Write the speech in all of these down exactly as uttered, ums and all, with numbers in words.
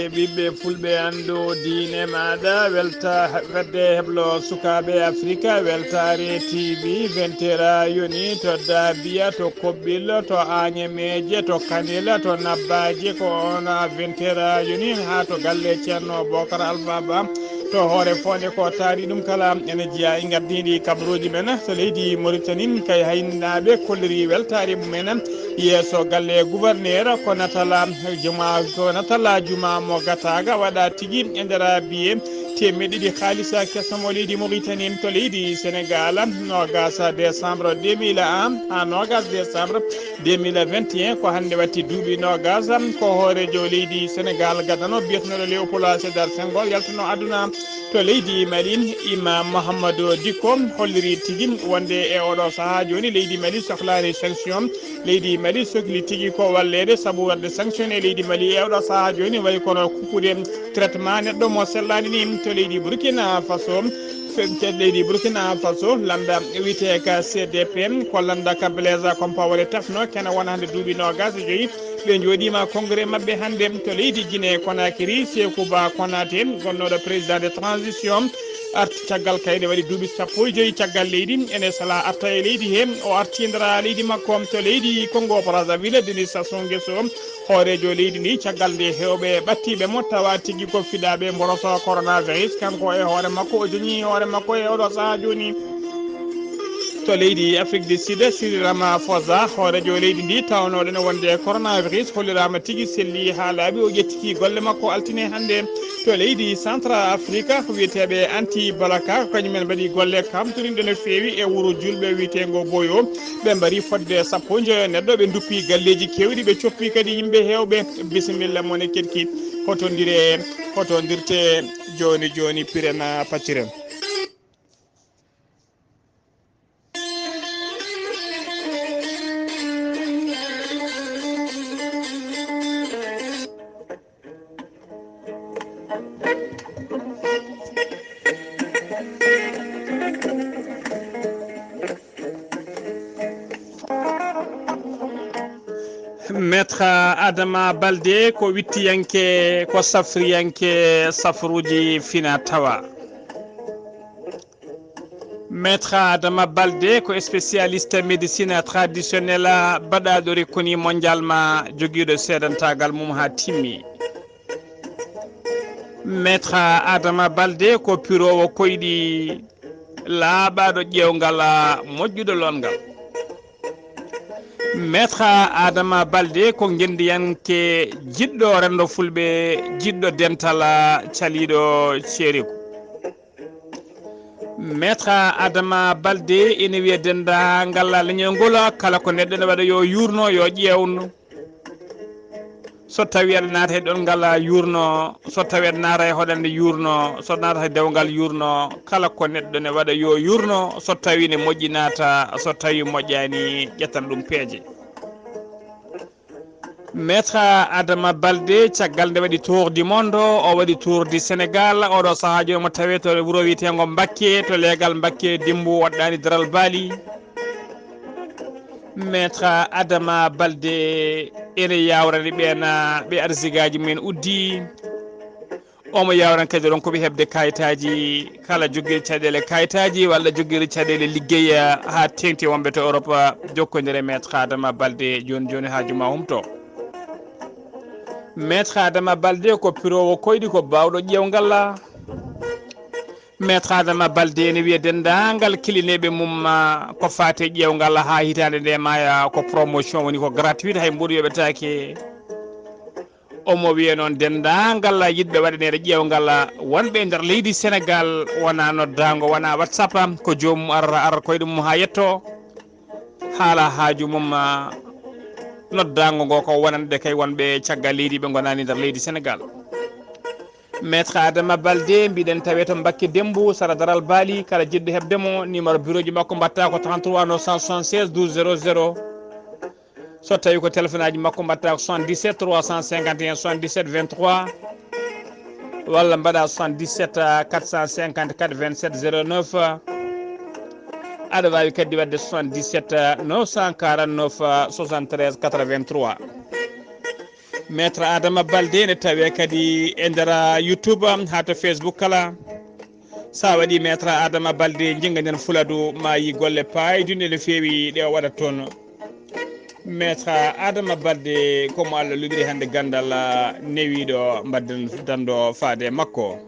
Ɓiɓɓe fulɓe, anndu diine maaɗa, welta fedde heblo sukaaɓe Afrika, weltaare T V, ventera yoni to Dabiya, to Kobbil, to Añemeeje, to Kanila, to Nabbaaje, ko on ventera yoni haa to galle Ceerno Bokar Alfa Ba, to Hoore Foonde, ko taari ɗum kala ene jeyaa e ngardiiɗi kabaruuji men to leydi Mauritanie, kay haynaaɓe kolliri weltaare mumen yeeso galle gouverneur ko natala juma, ko natala juma mo gataga waɗa tigi e nder biye teemeɗe ɗiɗi haalisa kesno mo leydi Mauritanie to leydi Sénégal, noogas décembre deux mille un haa noogas décembre deux mille vingt et un, ko hannde watti duuɓi noogas ko hooreejo leydi Sénégal gadano biyetenooɗo Léopold Sédar Senghor yaltuno aduna to leydi Mali. Imam Mouhamadou Dicko holliri tigi wonde e oɗo sahaa jooni leydi Mali sohlaani sanction. Leydi Mali sokli tigi ko walleede sabu waɗde sanctionné leydi Mali e oɗo sahaa jooni, wayi kono kuppude traitement neɗɗo mo sellaani ni to leydi Burkina Faso. Fe-, to leydi Burkina Faso, lannda wiyetee ka C D P, ko lannda ka Blaise Compaoré tafno, kene wona hannde duuɓi noogas e joyi. Ɓe njooɗiima congrès maɓɓe hannde to leydi Guinée Conakry. Sékou Ba Konaté, gonnooɗo président de transition, arti caggal kayɗe waɗi duuɓi sappo e joyi caggal leydi, ene sala arta e leydi he. O artindira leydi makko to leydi Congo Brazzaville, Denis Sassou Nguesso, hooreejo leydi ndi, caggal nde heewɓe ɓattiiɓe mo, tawa tigi ko fiɗaaɓe mboroso coronavirus. Kanko e hoore makko, o joñi hoore makko e oɗo sahaa jooni. To leydi Afrique du Sud, Cyril Ramaphosa, hooreejo leydi ndi, tawnooɗo ene wonde coronavirus, holliraama tigi selli haa laaɓi. O ƴettiti golle makko altine hannde. To leydi Central Afrique, wiyeteeɓe anti Balaka, ko kañumen mbaɗi golle kamtorinɗe no feewi e wuro julɓe wiyeteengo Boyo. Ɓe mbari fodde sappo e njoyo neɗɗo, ɓe nduppi galleeji keewɗi, ɓe coppi kadi yimɓe heewɓe. Bisimilla mon e keɗki. Hotondire, hotondirte jooni jooni, piren pacciren. Maître Adama Balde ko wittiyanke, ko safriyanke safruuji fina tawa. Maître Adama Balde ko spécialiste médecine traditionnelle, baɗaaɗo reconnue mondialement, jogiiɗo seedantaagal mum haa timmi. Maître Adama Balde ko piroowo koyɗi, laaɓaaɗo ƴeewngal, moƴƴuɗo loongal. Maître Adama Balde ko ngenndiyanke, jiɗɗo renndo fulɓe, jiɗɗo dental, caliiɗo ceeriku. Maître Adama Balde ene wiya denndaangal leñol ngol, kala ko neɗɗo ene waɗa yo yuurno, yo ƴeewno. So tawii aɗa naata e ɗoon ngal yuurno, so tawii aɗa naata e hoɗande yuurno, so naata e dewgal yuurno, kala ko neɗɗo ene waɗa yo yuurno, so tawii ne moƴƴi naata, so tawii moƴƴaani ƴettan ɗum peeje. Maître Adama Balde, caggal nde waɗi tour du monde, o waɗi tour du Sénégal, oɗo sahaa jooni mo tawee to wuro wiyeteengo Mbakke, to leegal Mbakke Dimmbu waɗɗaani daral baali. Maître Adama Balde ene yawrani ɓeen ɓe arsigaaji mumen uddi. Omo yawran kadi ronkuɓe heɓde kayitaaji, kala jogiiɗo caɗeele kayitaaji walla jogiiɗo caɗeele liggey haa teeŋti wonɓe to Europe, jokkondire Maître Adama Balde jooni jooni haaju ma humto. Maître Adama Balde ko piroowo koyɗi, ko baawɗo ƴeewngal. Maître Adama Balde ene wiya denndaangal kilineeɓe mum, ah, ko faati e ƴeewngal haa hitaande nde maaya ko promotion woni, ko gratuit, hay mbuɗu yoɓetaake. Omo wiya noon denndaangal yiɗɓe waɗaneede ƴeewngal wonɓe e nder leydi Sénégal, wonaa noddaango, wonaa WhatsApp, ko joomum ara, ara koyɗe mum haa yetto, haala haaju mum, ah, noddaango ngo ko wonande kay wonɓe caggal leydi ɓe ngonaani nder leydi Sénégal. Maître Adama Balde, mbiɗen tawee to Mbakke Demmbu, sara daral baali, kala jiɗɗo heɓde mo, numéro bureau ji makko mbaɗata ko trente-trois neuf cent soixante-seize douze zéro zéro. So tawii ko téléphone aji makko mbaɗata ko soixante-dix-sept trois cent cinquante et un soixante-dix-sept vingt-trois, walla mbaɗa soixante-dix-sept quatre cent cinquante-quatre vingt-sept zéro neuf. Aɗa waawi kadi waɗde soixante-dix-sept neuf cent quarante-neuf soixante-treize quatre-vingt-trois. Maître Adama Balde ne tawee kadi e nder YouTube haa to Facebook kala. So a waɗii Maître Adama Balde, njinnga nden Fuladu, ma yi golle paayɗinɗe no feewi ɗe o waɗat toon. Maître Adama Balde, ko mo Allah luɓiri hannde ganndal, ah, newiiɗo, mbaɗden danndo faade e makko.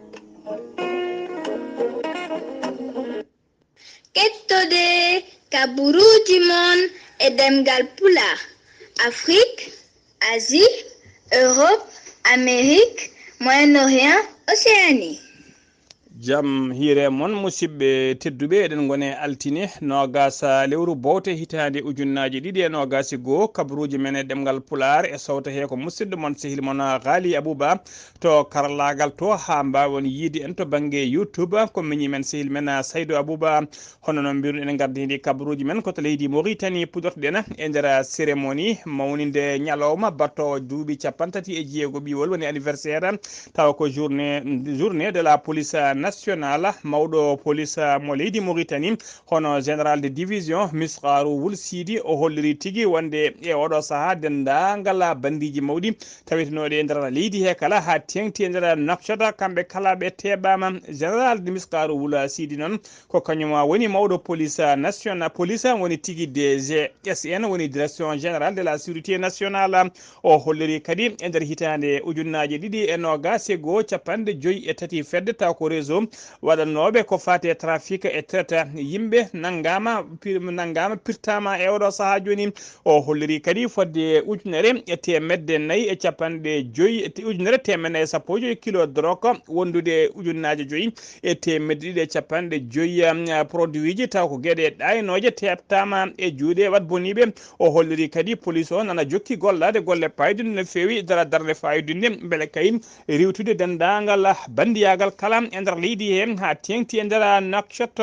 Kettode kaburuuji mon e ɗemngal Pulaar, Afrik, Asie, Europe, Amérique, Moyen-Orient, Océanie. Jam hiire mon, musidɓe tedduɓe, eɗen ngone altine noogaas lewru bowte hitaande ujunnaaji ɗiɗi e noogaas e goo. Kabaruuji men e ɗemngal Pulaar e sowta he ko musidɗo mon, sehil mon Ghali Abouba to karallaagal to, haa mbaawon yiide en to bannge YouTube. Ko miñi men, sehil men Saydou Abouba. Hono no mbiruɗen, en ngardini kabaruuji men ko to leydi Mauritanie, puɗortoɗen e nder cérémonie mawninde ñalawma battoowo duuɓi capanɗe tati e jeego ɓiwol, woni anniversaire, tawa ko journée, journée de la police nationale. Mawɗo police mo leydi Mauritanie, hono général de division Misqaaru Wul Siidi, o holliri tigi wonde e oɗo sahaa denndaangal banndiiji mawɗi tawitinooɗi e nder leydi he kala, haa teeŋti e nder Nouakchott, kamɓe kala ɓe teɓaama. Général de Misqaaru Wul Siidi noon, ko kañum woni mawɗo police national, police woni tigi D G S N, woni direction générale de la sécurité nationale. O holliri kadi e nder hitaande ujunnaaji ɗiɗi e noogaas e goo, capanɗe joyi e tati fedde taw ko réseau waɗannooɓe ko faati e trafic e traite yimɓe nanngaama, pir-, nanngaama, pirtaama e oɗo sahaa jooni. O holliri kadi fodde ujunere e teemedde nayi e capanɗe joyi, ujunere teemedde nayi e sappo e joyi kilo drogue wondude e ujunnaaje joyi e teemedde ɗiɗi e capanɗe joyi, um, produit ji taw ko geɗe ɗaynooje teɓtaama e juuɗe wat boniiɓe. O holliri kadi police o nana jokki gollaade golle paayɗinɗe no feewi dara darnde faayidunde mbele kay riwtude denndaangal banndiyaagal kala e nder leydi he haa teeŋti e nder Nouakchott.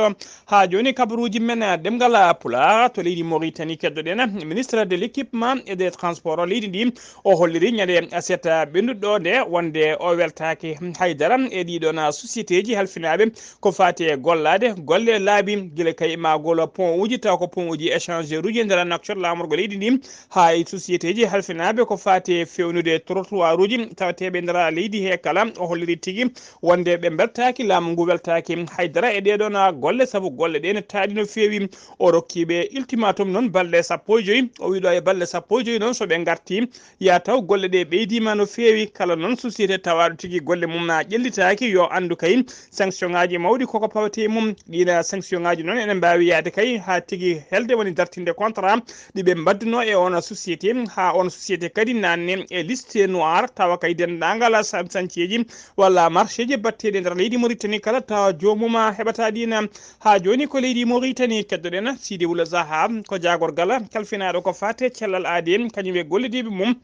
Haa jooni kabaruuji men ɗemngal Pulaar to leydi Mauritanie keddoɗen ministre de l'équipement et des transports leydi ndi. O holliri ñande aset ɓennuɗo nde wonde o weltaaki haydara e ɗiɗon sociétéji halfinaaɓe ko faati e gollaade golle laabi, gila kay maagol pont uji taw ko pont uji échangeur uji e nder Nouakchott laamorgo leydi ndi, haa e sociétéji halfinaaɓe ko faati e fewnude trottoir uji tawateeɓe e nder leydi he kala. O holliri tigi wonde ɓe mbeltaaki, laamu ngu weltaaki haydara e ɗeɗon golle, sabu golle ɗe ne taaɗi no feewi. O rokki ɓe ultimatum noon balɗe sappo e joyi. O wiɗo e balɗe sappo e joyi noon so ɓe ngarti, ya taw golle ɗe ɓeydiima no feewi. Kala noon société tawaaɗo tigi golle mum na ƴellitaaki, yo anndu kay sanction ŋaaji mawɗi koko pawete e mum. Ɗiina sanction ŋaaji noon ene mbaawi yahde kay haa tigi helde woni dartinde contrat ɗi ɓe mbaɗduno e on société, haa on société kadi naanne e liste noire, tawa kay denndaangal san-, sañceeji walla marché ji batteeɗi e nder leydi Mauritanie kala tawa joomum heɓata ɗiina. Haa jooni ko leydi Mauritanie keddoɗen, Sidi Wula Zaha, ko jaagorgal kalfinaaɗo ko faate cellal aadi en, kañum e gollidiiɓe mum.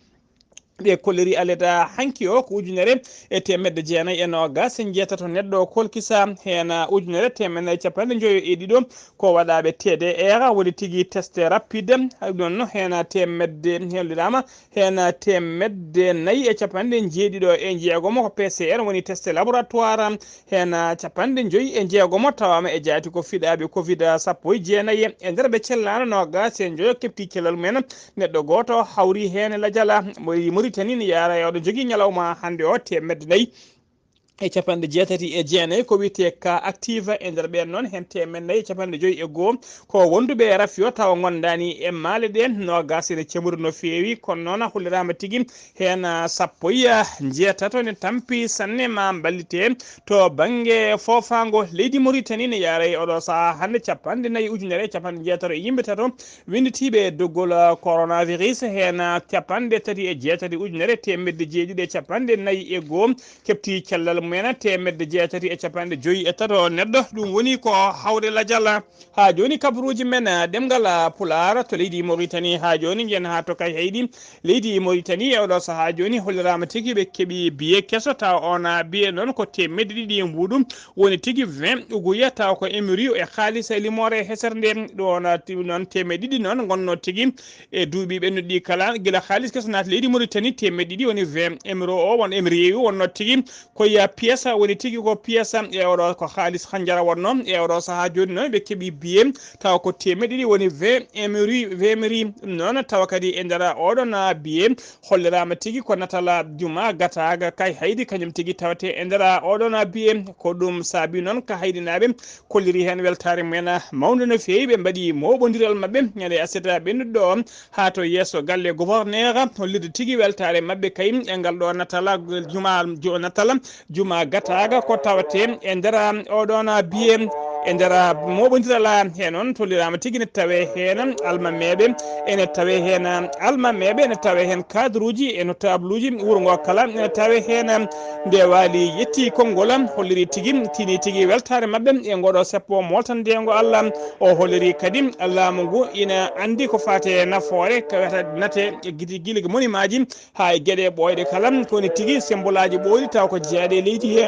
Ɓe kolliri aleda hanki o ko ujunere e teemedde jeenayi e noogaas e njeetato neɗɗo o kolkisa, heen ujunere teemedde nayi capanɗe njoyo e ɗiɗo ko waɗaaɓe T D R, woni tigi test rapide. Hay ɗum noon heen teemedde, heen liraama heen teemedde nayi e capanɗe njeeɗiɗo e jeegomo ko P C R, woni test laboratoire. Heen capanɗe njoyi e jeegomo tawaama e jaati ko fiɗaaɓe covid sappo e jeenayi. E nder ɓe cellaano noogaas e njoyo keɓti cellal mumen. Neɗɗo gooto hawri heen lajal. Mo Mauritanie ne yaara e oɗo jogii ñalawma hannde o teemedde nayi e capanɗe jeetati e jeenayi ko wiyetee cas active. E nder ɓeen noon heen teemedde nayi e capanɗe joyi e goo ko wonduɓe e rafi o tawa ngondaani e maale ɗe. Noogaas ene cemori no feewi, kono noon holliraama tigi heen sappo e jeetato ne tampi sanne ma mballite. To bannge foofaango leydi Mauritanie ne yaara e oɗo sahaa hannde capanɗe nayi ujunere e capanɗe jeetato e yimɓe tato winnditiiɓe e doggol coronavirus, heen capanɗe tati e jeetati ujunere teemedde jeeɗiɗi e capanɗe nayi e goo keɓti cellal mumen, teemedde jeetati e capanɗe joyi e tato neɗɗo. Ɗum woni ko hawre lajal. Haa jooni kabaruuji men ɗemngal Pulaar to leydi Mauritanie. Haa jooni njen haa to Kayhayɗi leydi Mauritanie e oɗo sahaa jooni holliraama tigi ɓe keɓi biye keso tawa on biye noon ko teemedde ɗiɗi e mbuuɗu, woni tigi vingt uguya tawa ko émiri e haalis e limoore e hesere nde. Ɗo on noon teemedde ɗiɗi noon ngonno tigi e duuɓi ɓennuɗi kala gila haalis keso naati leydi Mauritanie, teemedde ɗiɗi woni vingt émiro o won émiri wonno tigi ko ya pièce woni tigi ko pièce e oɗo ko haalis hanjara wonno e oɗo saha joni noon ɓe keeɓi billet tawa ko temedde ɗiɗi woni vingt emery vingt emery ɗum noon tawa kadi e nder oɗon billet hollirama tigi ko natala juma gataga kay haydi kañum tigi tawate e nder oɗon billet ko ɗum saabi noon ka haydinaɓe kolliri heen weltaare mumen mawnde no feewi ɓe mbaɗi moɓondiral maɓɓe ñande aseta ɓennuɗo o haa to yeeso galle gouverneur hollirde tigi weltaare maɓɓe kay e ngal ɗo natala juma natala juma gataga ko tawate e nder oɗon biye e nder moɓondiral he noon tollirama tigi ne tawe heen almameɓe ene tawe heen almameɓe ene tawe heen cadre uji e notable uji wuro ngo kala ene tawe heen nde waali yetti konngol holliri tigi tini tigi weltaare maɓɓe e ngoɗo seppo moltandengo allah o holliri kadi laamu ngu ina anndi ko fate nafoore kaweta nate gidi giligi monimaji haa e geɗe ɓooyɗe kala koni tigi sembolaji ɓooyɗi taw ko jeyaɗe e leydi he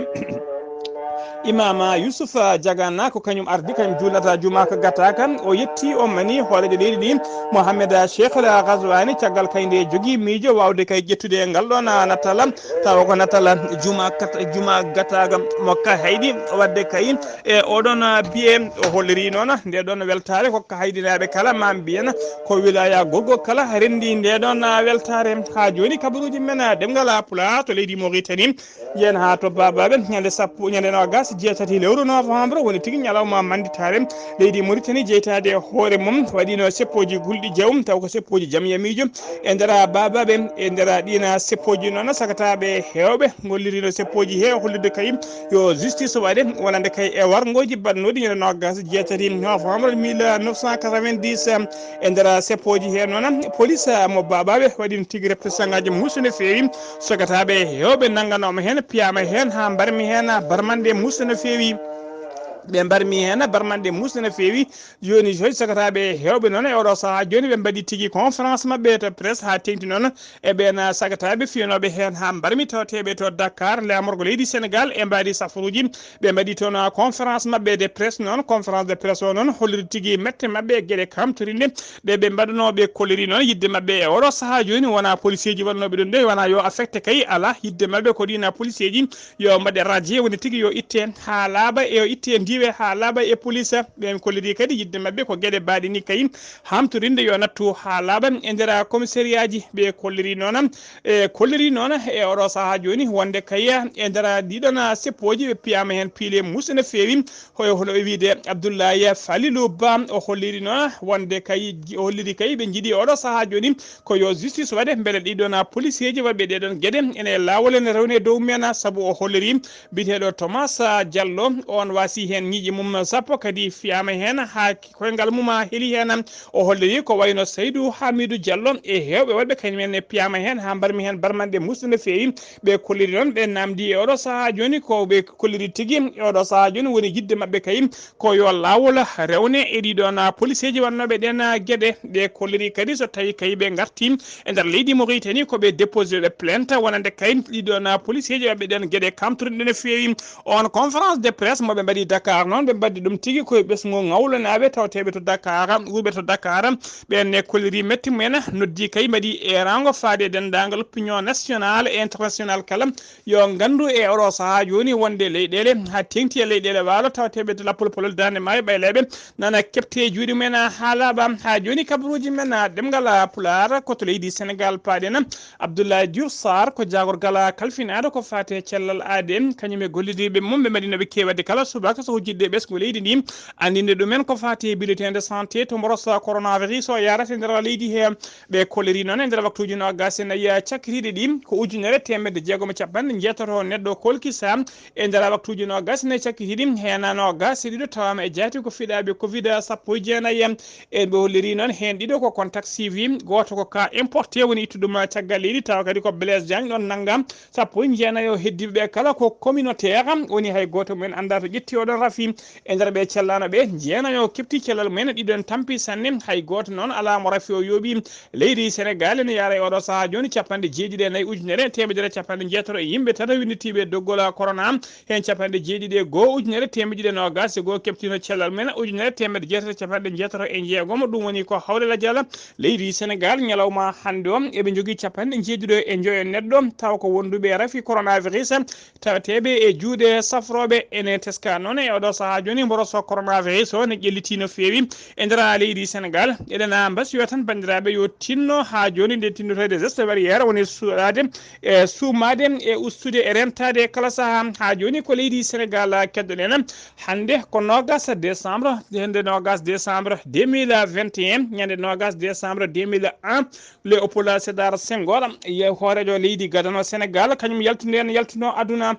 imama yusufa jagana ko kañum ardi kañum julnata juma ko gattaka o yetti o mani hoorejo leydi ndi mohammed cheikh al ghazwani caggal kay nde jogui miijo wawde kay ƴettude e ngal ɗon nattala tawa ko nattala juma juma gattaga mo ka haydi wadde kay e oɗon biye o holliri noon nde ɗon weltare ko ka haydinaɓe kala ma mbiyen ko wilaya gorgo kala rendi nde ɗon weltare ha joni kabaruji men ɗemngal pulaar to leydi mauritanie yen ha to babaɓe ñande sappo ñande nogas jeetati lewru novembre woni tigi ñalawma manditare leydi mauritanie jeytade e hoore mum waɗino seppoji gulɗi jaw taw ko seppoji jam yamijo e nder babaɓe e nder ɗina seppoji noon sagataɓe hewɓe gollirino seppoji he hollirde kay yo justice waɗe wonande kay e wargoji baɗnoɗi ñande nogas jeetati novembre mille neuf cent quatre-vingt-dix e nder seppoji he noon police mo babaɓe waɗino tigi repte sangaji musu no feewi sogataɓe hewɓe nangganoma hen piyama hen ha mbarmi hen barmande musu no feewi ɓe mbarmi hen barmande musu no feewi joni joyi sogataɓe hewɓe noon e oɗo saaha joni ɓe mbaɗi tigi conférence mabɓe to presse ha tengti noon e ɓen sagataɓe fiyanoɓe hen ha mbarmi tawteɓe to dakar lamorgo leydi sénégal e mbaɗi safaruji ɓe mbaɗi toon conférence maɓɓe de presse noon conférence de presse o noon holliri tigi mette maɓɓe e gueɗe kamtorinde ɗe ɓe mbaɗano ɓe kolliri noon yidde maɓɓe e oɗo saaha joni wona policeji wonnoɓe ɗum de wona yo affecté kay ala yidde maɓɓe ko ɗina policeji yo mbaɗe radier woni tigi yo itte ha laaɓa e yo itte ndiwe ha laaɓa e police ɓen kolliri kadi yidde maɓɓe ko gueɗe baɗini kay hamtorinde yo nattu ha laaɓa e nder commissariat ji ɓe kolliri noon e kolliri noon e oɗo saaha joni wonde kay e nder ɗiɗon seppoji ɓe piyama hen piile musi no feewi hoyo hono e wiide abdoullahi falilou ba o holliri noon wonde kay o holliri kay ɓe jiiɗi oɗo saaha joni ko yo justice waɗe beele ɗiɗon policeji waɗɓe ɗeɗon gueɗe ene lawol ene rewne dow men saabu o holliri biteɗo thomas diallo on wasi hen ñiiƴe mum sappo kadi fiyama hen ha koyngal mum heeli hen o holliri ko wayno saydou hamidou diallo e hewɓe waɗɓe kañum en e piyama hen ha mbarmi hen barmanɗe musde no feewi ɓe kolliri noon ɓe namdi e oɗo saaha joni ko ɓe kolliri tigui e oɗo saaha joni woni yidde mabɓe kay ko yo lawol rewne e ɗiɗon policeji wannoɓe ɗen gueɗe ɓe kolliri kadi so tawi kay ɓe garti e nder leydi mauritanie ko ɓe déposé ɓe plainte wonande kay ɗiɗon policeji waɗɓe ɗen gueɗe kamtorɗe no feewi on conférence de presse moɓe mbaɗi dakar noon ɓe mbaɗi ɗum tigui koye ɓesgu ngawlanaɓe tawteɓe to dakar wuurɓe to dakar ɓen ne kolliri metti mumen noddi kay mbaɗi erango faade e dendagal opinion national et international kala yo gandu e oɗo saaha joni wonde leyɗele ha tengti e leyɗele waalo tawteɓe to lappol polol dande maayo ɓayleɓe nana kepte juuɗe mumen ha laaɓa ha joni kabaruji men ɗemgal pulaar koto leydi sénégal paaɗen abdoulaye diouf sar ko jagorgal kalfinaɗo ko fate cellal aade kañum e gollidiɓe mum ɓe mbaɗinoɓe kewade kala subaka so hujjidde ɓesgu leydi ndi andinde ɗumen ko fate bulletin de santé to mborosa coronavirus o yarata e nder leydi he ɓe kolliri noon e nder waktuji nogas e nayi cakkitiɗi ɗi ko ujunere temedde jeegom e capanɗe jeetato neɗɗo kolkisa e nder waktuji nogas e nayi cakkitiɗi hena nogas e ɗiɗo tawama e jaati ko fiɗaɓe covid sappo e jeenayi e ɓe holliri noon hen ɗiɗo ko contact suivi goto ko cas importé woni ittuɗum caggal leydi tawa kadi ko blaise diagne ɗon nangga sappo e jeenayi o heddiɓe ɓe kala ko communautaire woni hay goto mumen anda to ƴetti oɗon Rafi e nder ɓe cellano ɓe, jeenayo kefti cellal mumen, ɗiɗon tampi sanne, hay gooto noon alaa mo rafi o yooɓi. Leydi Senegaal ene yaara e oɗo sahaa jooni capanɗe jeeɗiɗi e nayi ujunere teemedere capanɗe jeetato e yimɓe tata winnditiiɓe doggol corona, heen capanɗe jeeɗiɗi e goo ujunere teemedde ɗiɗi e noogaas e goo keftiino cellal mumen, ujunere teemedde jeetato e capanɗe jeetato e jeegom. Ɗum woni ko hawre lajal leydi Senegaal ñalawma hannde o. Eɓe njogii capanɗe jeeɗiɗo e njoyo neɗɗo taw ko wonduɓe rafi coronavirus taweteeɓe e juuɗe safrooɓe. Ene teska noon e oɗo sahaa jooni, mboroso coronavirus o ne ƴelliti no feewi e nder leydi Senegaal. Eɗen mbasiyo tan, banndiraaɓe, yo tinno haa jooni nde tinnotoyde geste barrière woni suuɗaade e suumaade e ustude e rentaade e kala sahaa. Haa jooni ko leydi Senegaal keddoɗen. Hannde ko noogaas décembre, hannde noogaas décembre deux mille vingt et un, ñande noogaas décembre deux mille un, Léopold Sédar Senghor, ye hooreejo leydi gadano Senegaal, kañum yaltunde en yaltuno aduna.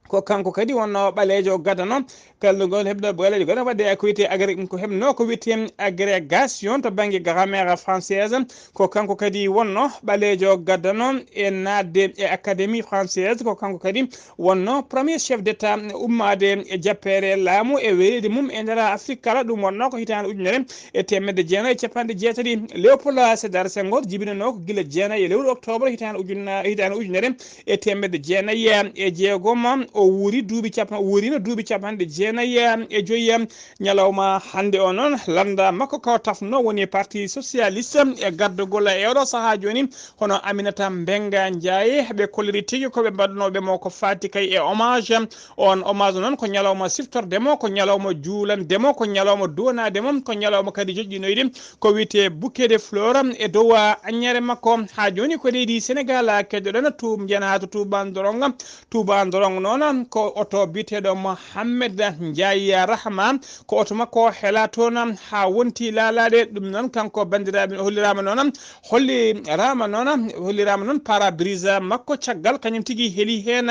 Ko kanko kadi wonno ɓaleejo gadano, kallugol heɓno ɓaleejo gadano waɗde ko wiyetee agré-, ko heɓno ko wiyetee agrégation to bannge grammaire française. Ko kanko kadi wonno ɓaleejo gadano e naatde e Académie française. Ko kanko kadi wonno premier chef d'État ummaade e jappeere laamu e weereede mum e nder Afrique kala. Ɗum wonno ko hitaande ujunere e teemedde jeenayi e capanɗe jeetati. Léopold Sédar Senghor jibinanoo ko gila jeenayi e lewru octobre hitaande ujunna-, hitaande ujunere e teemedde jeenayi e jeegom. O wuuri duuɓi capa-, wuurino duuɓi capanɗe jeenayi e joyi. Ñalawma hannde o noon, lannda makko ko tafno woni Parti Socialiste e gardagol e oɗo sahaa jooni, hono Aminata Mbengue Ndiaye. Ɓe kolliri tigi ko ɓe mbaɗnooɓe mo ko faati kay e hommage. On hommage noon ko ñalawma siftorde mo, ko ñalawma juulande mo, ko ñalawma duwanaade mo, ko ñalawma kadi joƴƴinoyde ko wiyetee bouquet de fleurs e dow aññere makko. Haa jooni ko leydi Senegaal keddoɗen, tuub njeena haa to Touba Ndorong. Touba Ndorong noon ko oto biyeteeɗo Mohamed Ndiaye Rahma, ko oto makko hela toon haa wonti laalaade. Ɗum noon kanko banndiraaɓe holliraama noon, holliraama noon, holliraama noon pare-brise makko caggal kañum tigi heli heen.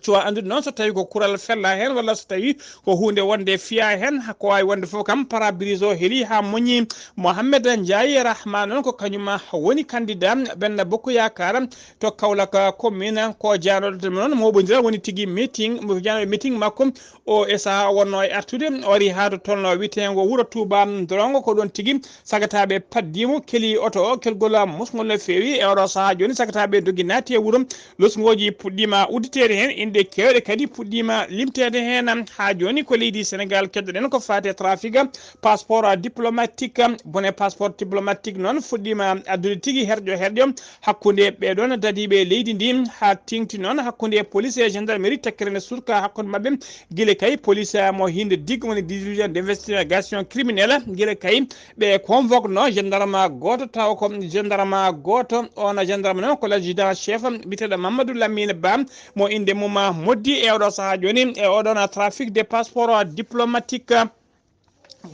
Cuwa anndude noon so tawii ko kural fella heen walla so tawii ko huunde wonde fiya heen, ko waawi wonde fof kam pare-brise o heli haa moñi. Mohamed Ndiaye Rahma noon ko kañum woni candidat Benno Bokk Yaakaar to Kaolack commune. Ko jaanoɗo noon moɓondiral woni tigi meeting, mo jaanoɗo meeting makko o e sahaa o wonno e artude, o ari haa to tolno wiyeteengo wuro Touba Ndorong. Ko ɗoon tigi sagataaɓe paddimo, keli oto o, kelgol musngol no feewi. E oɗo sahaa jooni sagataaɓe dogi naati e wuro. Losngooji puɗɗiima udditeede heen, inɗe keewɗe kadi puɗɗiima limteede heen. Haa jooni ko leydi Senegaal keddoɗen ko faati e trafic passeport diplomatique. Bone passeport diplomatique noon fuɗɗiima addude tigi herƴo herƴo hakkunde ɓee ɗoon dadiiɓe leydi ndi, haa teeŋti noon hakkunde police e gendarmerie, tekkere nde surka hakkunde maɓɓe. Gila kay police mo Hind Dig woni division d'investigation criminelle, gila kay ɓe convoque no gendarme gooto, taw ko gendarme gooto, on gendarme noon ko l'adjudant chef biyeteeɗo Mamadou Lamine Ba, mo innde mum moddi e oɗo sahaa jooni e oɗon trafic de passeport diplomatique.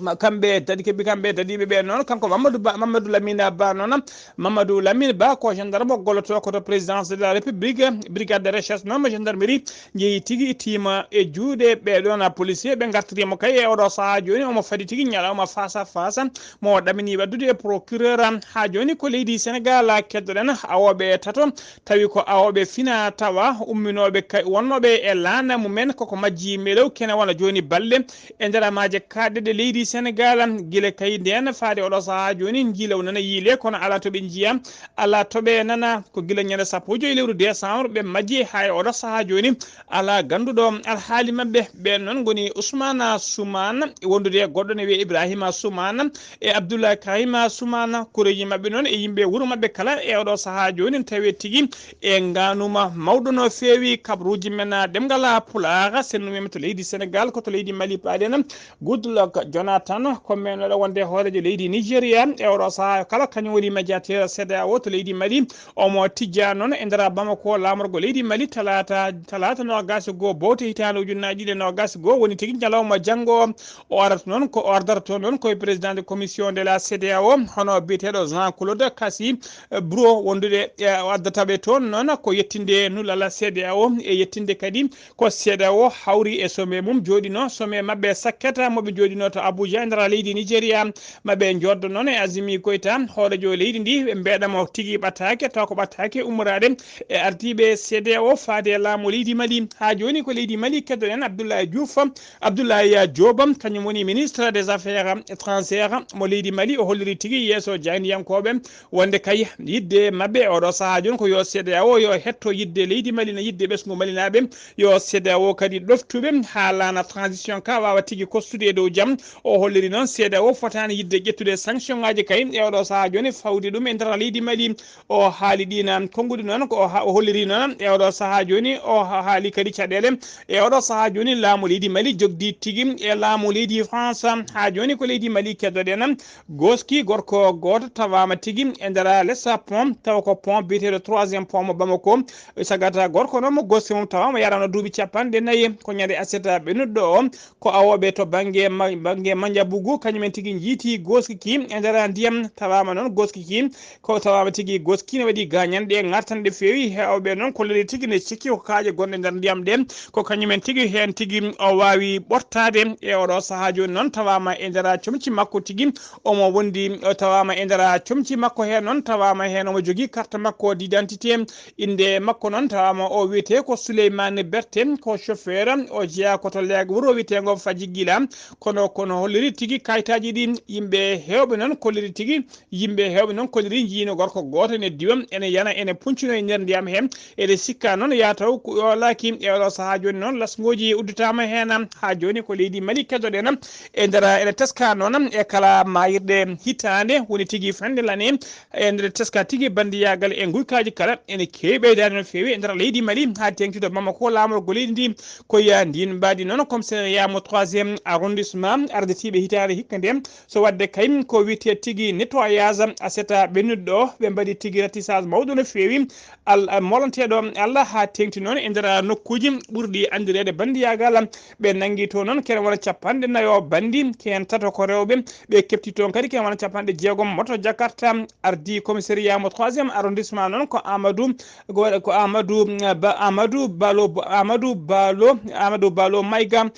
Ma-, kamɓe dadi-, kamɓe dadiiɓe ɓe noon, kanko Mamadou Ba, Mamadou Lamine Ba noon, Mamadou Lamine Ba ko gendarme gollotoo ko to présidence de la République, brigade de recherche noon mo gendarmerie njehi tigi ittiima e juuɗe ɓee ɗoon policier. Ɓe ngartiriima kay e oɗo sahaa jooni, omo fadi tigi ñalawma face à face mo ɗaminii waɗdude e procureur. Haa jooni ko leydi Senegaal keddoɗen, awooɓe tato tawi ko awooɓe fina tawa umminooɓe kay wonnooɓe e laana mumen koko majji melew kene wona jooni balle e nder maaje kaaɗɗe leydi Senegaal. Gila kay ndeen faade oɗo sahaa jooni, njiilaw nana yiile kono alaa to ɓe njiya, alaa to ɓe nana. Ko gila ñande sappo e joy lewru décembre ɓe majji haa e oɗo sahaa jooni alaa gannduɗo alhaali maɓɓe. Ɓeen noon ngoni Ousmane Soumane, wondude e goɗɗo ne wiyee Ibrahima Soumane e Abdoulaye Karima Soumane. Koreeji maɓɓe noon e yimɓe wuro maɓɓe kala e oɗo sahaa jooni tawi tigi e ngaanuma mawɗo no feewi. Kabaruuji men ɗemngal Pulaar, senndu men to leydi Senegaal, ko to leydi Mali paaɗen. Goodluck Jonathan ko meenooɗo wonde hooreejo leydi Nigeria e oɗo sahaa kala, kañum woni médiateur CEDEAO to leydi Mali. Omo tijja noon e nder Bamako, laamorgo leydi Mali, talaata, talaata noogaas e goo bowte hitaande ujunnaaji ɗiɗi e noogaas e goo, woni tigi ñalawma janngo o. O arata noon ko, o ardata toon noon ko e président de commission de la CEDEAO, hono biyeteeɗo Jean Claude Cassi, eh, Bro, wondude, eh, o addata ɓe toon noon ko yettinde nulal CEDEAO e yettinde kadi ko CEDEAO hawri e sommet mum jooɗino, sommet maɓɓe sakkata mo ɓe jooɗino to Abuja e nder leydi Nigeria, maɓe njoddo noon e Azimi Goita, hoorejo leydi ndi, ɓe mbeɗa mo tigi ɓattaake, taw ko ɓattaake ummoraade e ardiiɓe C D A O faade e laamu leydi Mali. Haa jooni ko leydi Mali keddoɗen Abdoulaye Diouf, Abdoulaye Diop, kañum woni ministre des affaires étrangères mo leydi Mali. O holliri tigi yeeso jaayndiyankooɓe wonde kay yidde maɓɓe oɗo sahaa jooni ko yo C D A O yo hetto yidde leydi Mali, no yidde ɓesngu Malinaaɓe, yo C D A O kadi ɗoftuɓe haa laana transition ka waawa tigi kostude e dow jam. O holliri noon C D A O fotaani yidde ƴettude sanction ŋaaji kay e oɗo sahaa jooni fawde ɗum e nder leydi Mali. O haali ɗiina konnguɗi noon ko o ha-, o holliri noon e oɗo sahaa jooni o ha-, haali kadi caɗeele e oɗo sahaa jooni laamu leydi Mali jogdi tigi e laamu leydi France. Haa jooni ko leydi Mali keddoɗen, gooski gorko gooto tawaama tigi e nder lesa pont, tawa ko pont biyeteeɗo troisième pont mo Bamako. Sagata gorko noon mo gooski mum tawaama yarano duuɓi capanɗe nayi, ko ñande aset ɓennuɗo o, ko awooɓe to bannge ma-, bannge Manjabugu, kañumen tigi njiiti gooski ki e nder ndiyam, tawaama noon gooski ki ko tawaama tigi gooski ne waɗi gaañanɗe ngartanɗe feewi. Heewɓe noon kolliri tigi ne cikki ko kaaƴe gonɗe nder ndiyam ɗe, ko kañumen tigi heen tigi o waawi ɓortaade e oɗo sahaa jooni noon tawaama e nder comci makko tigi omo wondi, o tawaama e nder comci makko heen noon tawaama heen omo jogii carte makko d'identité. Innde makko noon tawaama o wiyetee ko Souleymane Berté, ko chauffeur, o jeyaa ko to leeg wuro wiyeteengo Fajigila. Kono, kono holliri tigi kayitaaji ɗi yimɓe heewɓe noon kolliri tigi, yimɓe heewɓe noon kolliri njiino gorko gooto ene diwa, ene yana, ene puncino e nder ndiyam heen. Eɗe sikka noon yaa taw ko yoolaaki e oɗo sahaa jooni noon lasngooji udditaama heen. Haa jooni ko leydi Mali keddoɗen e nder, ene teska noon e kala maayirɗe hitaande woni tigi fende lane. E nder teska tigi banndiyagal e nguykaaji kala ene keewi ɓeydaade no feewi e nder leydi Mali haa teeŋti to Bamako laamorgo leydi ndi. Ko yaa ndiin mbaadi noon commissariat mo troisième arrondissement arditiiɓe hitaande hikka nde. So waɗde kay ko wiyetee tigi nettoyage aseta ɓennuɗo ɗo, ɓe mbaɗi tigi ratissage mawɗo no feewi. Al-, molanteeɗo Allah haa teeŋti noon e nder nokkuuji ɓurɗi anndireede banndiyagal. Ɓe nanngi toon noon kene wona capanɗe nayo banndi, ko heen tato ko rewɓe. Ɓe keɓti toon kadi kene wona capanɗe jeegom moto Jakarta. Ardii commissariat mo troisième arrondissement noon ko Amadou, ko, ko Amadou, eh, Ba, Amadou Balo, Amadou Balo, Amadou Balo Mayga.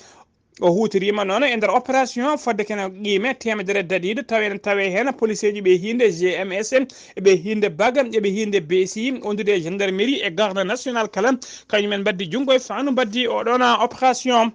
O huutoriima noon e nder opération fodde kene qiime teemedere dadiiɗo, tawi ene tawee heen poliseeji ɓe hiinde G M S, ɓe hiinde baga, ɓe hiinde B C, wondude e gendarmerie e garde nationale kala, kañumen mbaddi junngo e faandu, mbaddi oɗoon opération.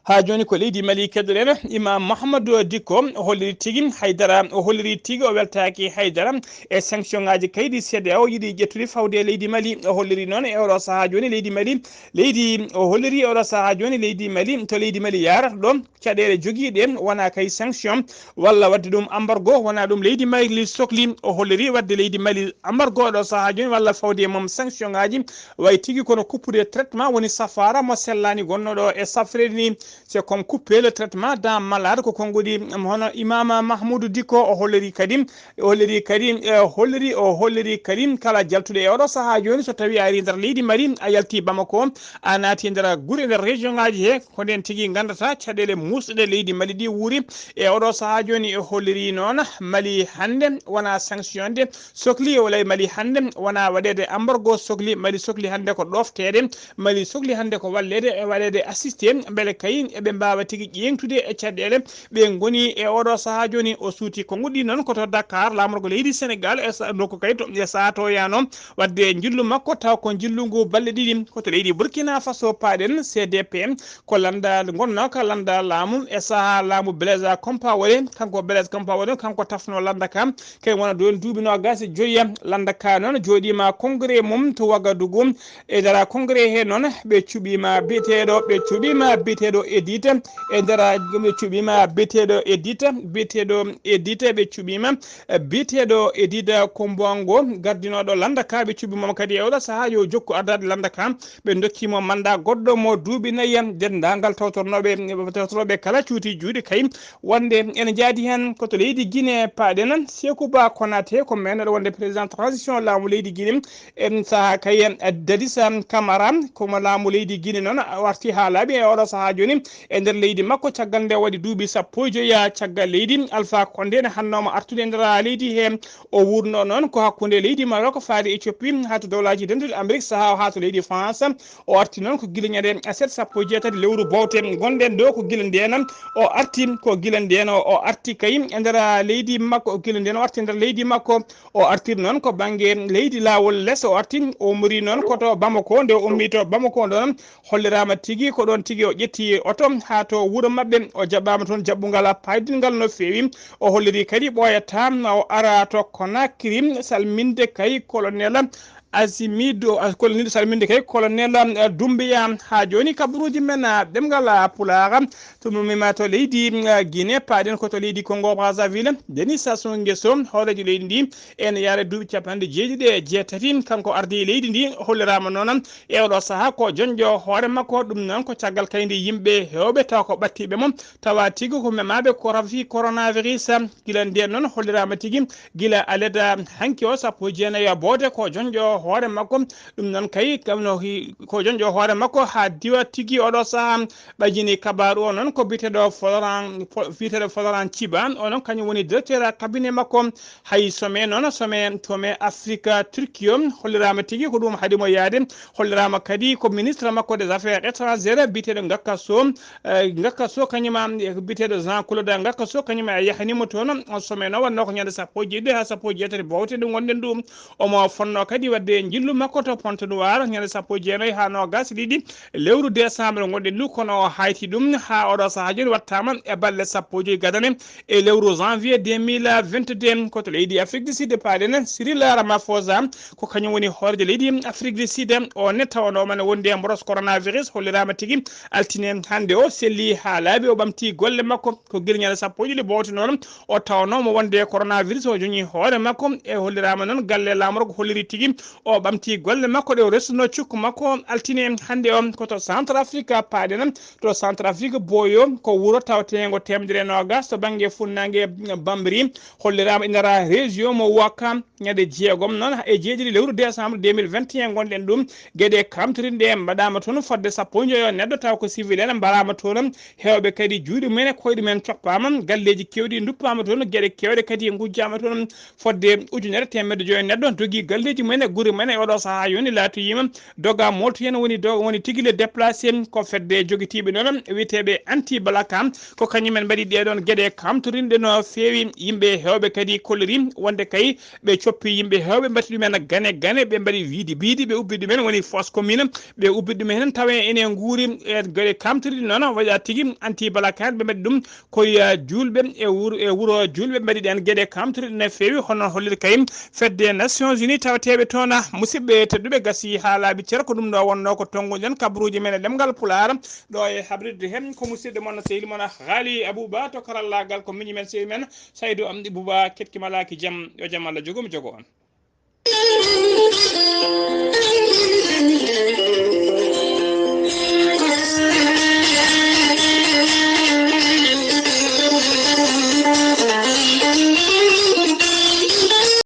Haa jooni ko leydi Mali keddoɗen, Imam Mouhamadou Dicko, o holliri tigi haydara, o holliri tigi o weltaaki haydara e sanction ŋaaji kaydi C D A O yiɗi ƴettude fawde e leydi Mali. O holliri noon e oɗo sahaa jooni leydi Mali, leydi, o holliri e oɗo sahaa jooni leydi Mali, to leydi Mali yaarata ɗo, caɗeele jogiiɗe wonaa kay sanction walla waɗde ɗum embargo, wonaa ɗum leydi Mali sokli. O holliri waɗde leydi Mali embargo oɗo sahaa jooni walla fawde e mum sanction ŋaaji, wayi tigi kono kuppude traitement woni safaara mo sellaani gonnooɗo e safreede ni. C'est comme couper le traitement d'un malade, ko konngudi hono Imam Mahmoudou Dicko o holliri kadi, o holliri kadi, eh, holliri, o holliri kadi kala jaltuɗo e oɗo sahaa jooni, so tawi a ari nder leydi Mali, a yalti Bamako, a naati nder gure nder région ŋaaji he, ko nden tigi nganndata caɗeele muusɗe ɗe leydi Mali ɗi wuuri. E oɗo sahaa jooni e holliri noon Mali hannde wona sanction de sokli, walla Mali hannde wona waɗeede embargo sokli, Mali sokli hannde ko ɗofteede, Mali sokli hannde ko walleede e waɗeede assisté, mbele kay eɓe mbaawa tigi ƴeeŋtude e caɗeele ɓe ngoni e oɗo sahaa jooni. O suuti konngudi noon ko to Dakar, laamorgo leydi Sénégal, e sa-, nokku kay to, e sahaa to yaano waɗde njillu makko, taw ko njillu ngu balɗe ɗiɗi. Ko to leydi Burkina Faso paaɗen, C D P, ko lannda ngonnooka lannda laamu e sahaa laamu Blaise Compaoré. Kanko Blaise Compaoré, kanko tafno lannda ka, kay wona ɗon duuɓi noogaas e joyi. Lannda ka noon jooɗiima congrès mum to Ouagadougou. E nder congrès he noon, ɓe cuɓiima biyeteeɗo, ɓe cuɓiima biyeteeɗo Edith. E nder, ɓe cuɓiima biyeteeɗo Edith, biyeteeɗo Edith, ɓe cuɓiima, eh, biyeteeɗo Edith Kombongo, gardinooɗo lannda ka, ɓe cuɓiima mo kadi e oɗo sahaa yo jokku ardaade lannda ka. Ɓe ndokkiima mandat goɗɗo mo duuɓi nayi. Denndaangal tawtornooɓe, tawtorooɓe kala cuuti juuɗe kay wonde ene njaadi heen. Ko to leydi Guinée paaɗen, Sékou Ba Konaté ko meenooɗo wonde président transition laamu leydi Guinée. En sahaa kay, Dadis Camara, ko mo laamu leydi Guinée noon warti haa laaɓi e oɗo sahaa jooni. e nder leydi makko, caggal nde waɗi duuɓi sappo e joyi caggal leydi. Alpha Condé ne hannooma artude e nder leydi he. O wuurno noon ko hakkunde leydi Maroc faade Éthiopie haa to dowlaaji dentuɗi Amérique, sahaa o haa to leydi France. O arti noon ko gila ñande aset sappo e jeetati lewru bowte ngonɗen ɗo, ko gila ndeen o arti, ko gila ndeen o arti kay e nder leydi makko, gila ndeen o arti e nder leydi makko. O artiri noon ko bannge leydi laawol les, o arti, o umri noon ko to Bamako. Nde o ummi to Bamako ɗoon, holliraama tigi ko ɗoon tigi o ƴetti oto haa to wuro maɓɓe. O jaɓɓaama toon jaɓɓungal paydingal no feewi. O holliri kadi ɓooyataa o ara to Conakry salminde kay colonel Asimi, do, ah, colonel salminde kay colonel, ah, Doumbouya. Haa jooni kabaruuji men, ah, ɗemngal, ah, Pulaar, to mumima to leydi, ah, Guinée, paaɗen ko to leydi Congo Brazzaville. Denis Sassou Nguesso, hooreejo leydi ndi, ene yaara duuɓi capanɗe jeeɗiɗi e jeetati. Kanko ardii leydi ndi, holliraama noon e oɗo sahaa ko joñjo hoore makko. Ɗum noon ko caggal kayndi yimɓe heewɓe tawa ko ɓattiiɓe mo, tawa tigi ko memaaɓe ko rafi coronavirus. Gila ndeen noon holliraama tigi gila aleda hanki o sappo e jeenayi bowte ko joñjo hoore makko. Ɗum noon kay kamno hi-, ko joñjo hoore makko haa diwa tigi oɗo sahaa. Ɓajini kabaaru o noon ko biyeteeɗo Florent, Fo-, biyeteeɗo Florent Chiba, o noon kañum woni directeur cabinet makko. Hay sommet noon, sommet, sommet Afrique Turquie o holliraama tigi ko ɗum haɗi mo yahde. Holliraama kadi ko ministre makko des affaires étrangères biyeteeɗo Ngakka Sow. Eh, Ngakka Sow kañum e biyeteeɗo Jean Claude Ngakka Sow kañum e yahanimo toon. On sommet noon wonnoo ko ñande sappo e jeeɗiɗi haa sappo e jeetati bowte ɗum ngonɗen ɗum. Omo fonnoo kadi waɗde njillu makko to Pointe-Noire ñande sappo e jeenayi haa noogaas e ɗiɗi lewru décembre ngonɗen ɗum, kono o hayti ɗum haa oɗo sahaa jooni wattaama e balɗe sappo e joyi gadane e lewru janvier deux mille vingt-deux. Ko to leydi Afrique du Sud paaɗen, Cyril Ramaphosa ko kañum woni hooreejo leydi Afrique du Sud. O ne tawanooma ne wondi e mboros coronavirus, holliraama tigi altine hannde o selli haa laaɓi, o ɓamti golle makko. Ko gila ñande sappo e ɗiɗi bowte noon o tawanooma wonde coronavirus o joñi hoore makko. E holliraama noon galle laamorgo holliri tigi o ɓamti golle makko ɗe o resnoo cukko makko altine hannde o. Ko to Centre Afrique paaɗen, to Centre Afrique Boyo, ko wuro tawteengo teemedere e noogaas to bannge funnaange Bambiri. Holliraama ina région mo Ouakam. Ñande jeegom noon e jeeɗiɗi lewru décembre deux mille vingt et un ngonɗen ɗum, geɗe kamtorinɗe mbaɗaama toon fodde sappo e joyo neɗɗo, taw ko civil en mbaɗaama toon. Heewɓe kadi juuɗe mumen e koyɗe mumen coppaama, galleeji keewɗi nduppaama toon, geɗe keewɗe kadi ngujjaama toon. Fodde ujunere teemedde joyo neɗɗo dogi galleeji mumen e gure mumen e oɗo sahaa yoni laatoyiima doga molto yen woni do, woni tigi le déplacé. Ko fedde jogitiiɓe noon wiyeteeɓe anti balaka, ko kañum en mbaɗi ɗee ɗoon geɗe kamtorinɗe no feewi. Yimɓe heewɓe kadi kolliri wonde kay ɓe coppi yimɓe heewɓe, mbaɗi ɗumen gane gane, ɓe mbaɗi biidi biidi, ɓe ubbi ɗumen woni fosse commune, ɓe ubbi ɗum heen tawa ene nguuri. E geɗe kamtorinɗe noon waɗa tigi anti balaka, ɓe mbaɗi ɗum koye, eh, juulɓe e wuro, e wuro juulɓe mbaɗi ɗeen geɗe kamtorinɗe no feewi. Hono holliri kay fedde Nations Unies tawateeɓe toon. Musidɓe tedduɓe, gasi haa laaɓi cer, ko ɗum ɗo wonnoo ko tonnguɗen kabaruuji men e ɗemngal Pulaar. Ɗo e habrirde heen ko musidɗo mon, sehil mon Haali Abuba, to karallaagal ko miñi men, sehil men Saydu Amdi Buba. Keɗki malaaki jam, yo jam Allah jogo mi jogo on.